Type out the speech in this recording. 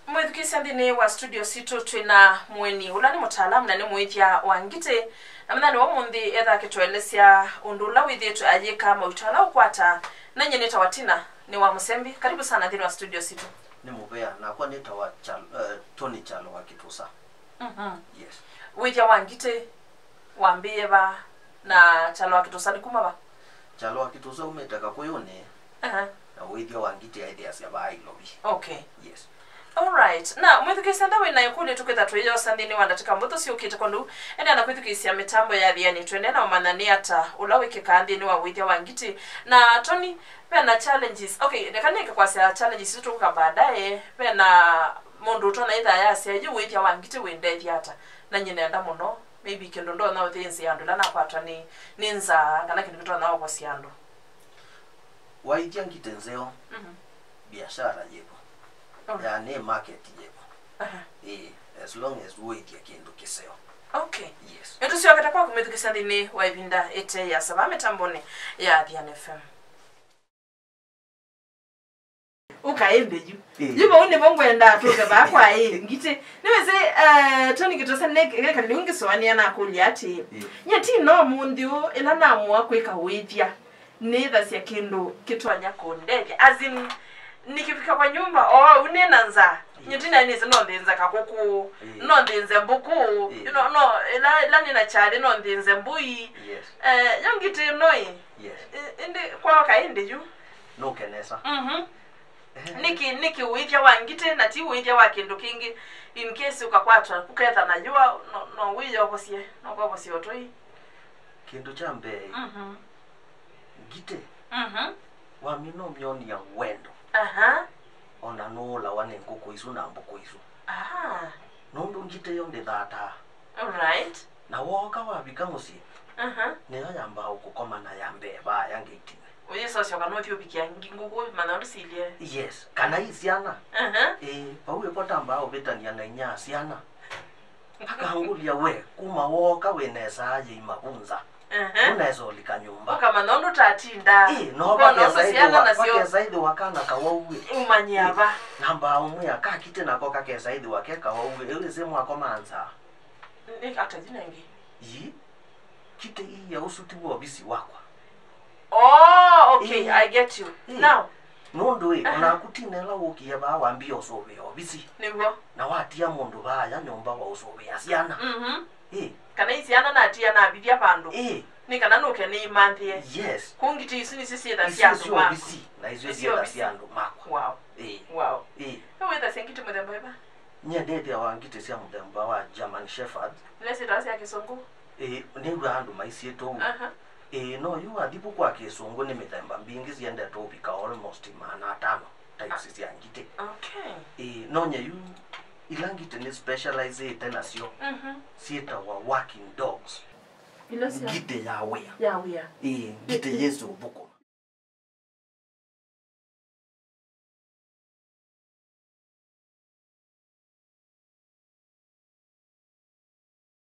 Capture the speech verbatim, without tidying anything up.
Mwĩthukĩĩsya, nthĩnĩ wa studio sitũ twĩ na mũeni ũla nĩ mũtaalamu na nĩ mũĩthya wa ngitĩ, na mũthenya wa ũmũnthĩ etha akĩtũelesya ũndũ ũla wĩthĩĩtwe ayĩka, mawĩtyo ala ũkwata. Na nyie nĩtawa Tina, nĩ wa Mũsembi. Karibu sana nthĩnĩ wa studio sitũ. Nĩ mũvea, nakwa nĩtawa Chal-, eh, Tony Kyalo wa Kĩtũsa. Mhm. Yes. Wĩthya wa ngitĩ wambĩĩe va, na Kyalo wa Kĩtũsa nĩ kuma va? Kyalo wa Kĩtũsa umĩte Kakũyũnĩ, aha, na ũĩthya wa ngitĩ aĩthĩasya vaa Ilovi. Okay. Yes. Alright. Na mwĩthukĩĩsya, enda wĩ na ĩkũlyo tũkwĩtha twĩyosa nthĩnĩ wa ndatĩka mbũthũ syũkĩte, kwondũ endeea na kwĩthukĩĩsya mĩtambo ya Athiani twendee na ũmanya nĩ ata ũla wĩkĩkaa nthĩnĩ wa ũĩthya wa ngitĩ. Na Tony, ve na challenges. Okay, leka nĩke kwasya challenges isu tũkũka baadaye. Ve na mũndũ ũtonya ĩtha yasya, "Yu ũĩthya wa ngitĩ wĩndethya ata?" Na nyie nenda mũno, maybe kĩndũ ndonya ũthĩnzĩa andũ ĩla nakwatwa nĩ, nĩ nzaa, kana kĩndũ kĩtonya ũkosya andũ. Waĩthya ngitĩ nzeo, mhm, biashara yĩvo. Oh. Yaani market yĩvo. Aha. Ĩĩ, as long as ũĩthya kĩndũ kĩseo. Okay. Yes. Nĩtũsyokete kwaku mwĩthukĩĩsya nthĩnĩ wa ĩvinda ĩte yĩasa vaa mĩtambonĩ ya Athiani F M. Ũkaĩmbe yu. Ĩĩ. Yu vau nĩvo ngwenda tũke vaa kwa ĩ ngitĩ. Nĩwĩsĩ, eh, Tony Kĩtũsa nĩ, nĩ kalĩu ngĩsũanĩa nakũlya atĩ, ĩĩ, nyie ti no mũnthĩ ũũ, ĩla namũa kwĩka ũĩthya, nĩthasya kĩndũ kĩtonya kũndethya. As in, nikifika kwa nyumba, oh, ũu nĩ na nzaa. Ĩĩ. Nyie ti na nĩsĩ no nthĩnze kakũkũ, ĩĩ, no nthĩnze mbũkũ, ĩĩ, you know, no, ĩla, ĩla nĩ na kyathĩ no nthĩnze mbũi. Yes. Eh, yo ngitĩ ĩno ĩ, yes, ĩ-, ĩndĩ kwaoka ĩndĩ yu. Nũke nesa. Mhm. Ehe. Nĩkĩ, nĩkĩ ũĩthya wa ngitĩ na ti ũĩthya wa kĩndũ kĩngĩ? In case ũkakwatwa, ũketha na yũa, no, no wĩyovosye, no kwovosye ũtũi. Kĩndũ kya mbee, mhm, ngitĩ, mhm, wamina ũmyonĩa wendo, aha, ona nũũlawa nĩ ngũkũ isu na mbũkũ isu. Aha. Nũndũ ngitĩ yo ndĩthataa. Alright. Na wooka wavika mũsyĩ, aha, nĩyo yambaa ũkũkoma na ya mbee vaya ngeitinĩ. Ũyĩsosya kana ũthi ũvikĩa ngi-, ngũkũ manya ũndũ silye. Yes, kana i syana. Aha. Ĩĩ, vau ĩvo tambaa ũvĩtany'a na inyia syana. Akangũlya, "We, kuma wooka wĩ na ĩsaa yĩ mavunza. Aha. Ũnesa ũlika nyũmba." Ũkamanya ũndũ tatinda. Ĩĩ, no ũkona ũndũ syana nasyo vakesa ĩthĩwa kana kawau ĩ. Umanyĩa va. Nambaa ũmwĩa, "Kakitĩ nako kakesa ĩthĩwa ke kawau ĩ, ĩwĩsĩ mwakoma nzaa." Nĩ ata yu nengĩ? Ii, kitĩ ii ya ũsu ti wovisi wakwa. Oh, okay, ĩĩ, I get you. Ĩĩ. Now. Nũndũ ĩ, aha, onaku Tina ĩla wũkie vaa wambie ũsũvĩa ovisi. Nĩw'o. Na watia mũndũ vaaya nyũmba wa ũsũvĩa syana. Mhm. Ĩĩ. Kana i syana natia navithya vandũ. Ĩĩ. Nĩ kana nũke nĩimanthĩe. Yes. Kũu ngitĩ isu nĩsyo syĩtha sya andũ maku. Isu syo ovisi, na isu syĩtha sya andũ makwa. Wow. Ĩĩ. Wow. Ĩĩ. Nĩwĩthasya ngitĩ mũthemba ĩva? Nyie nĩthĩawa ngitĩ sya mũthemba wa German Shepherd. Nĩsyĩtawa sya Kĩsũngũ? Ĩĩ, nĩw'aa andũ maisyĩta ũu. Aha. Ĩĩ, no yu wathi vu kwa Kĩsũngũ nĩ mĩthemba mbingĩ syendetwe ũvika almost maana atano types sya ngitĩ. Okay. Ĩĩ, no nyie yu ila ngitĩ nĩ specializeĩte nasyo, mhm, syĩtawa working dogs. Ila sya ngitĩ ya wĩa. Ya wĩa. Ĩĩ, ngitĩ yĩsĩ ũthũkũma.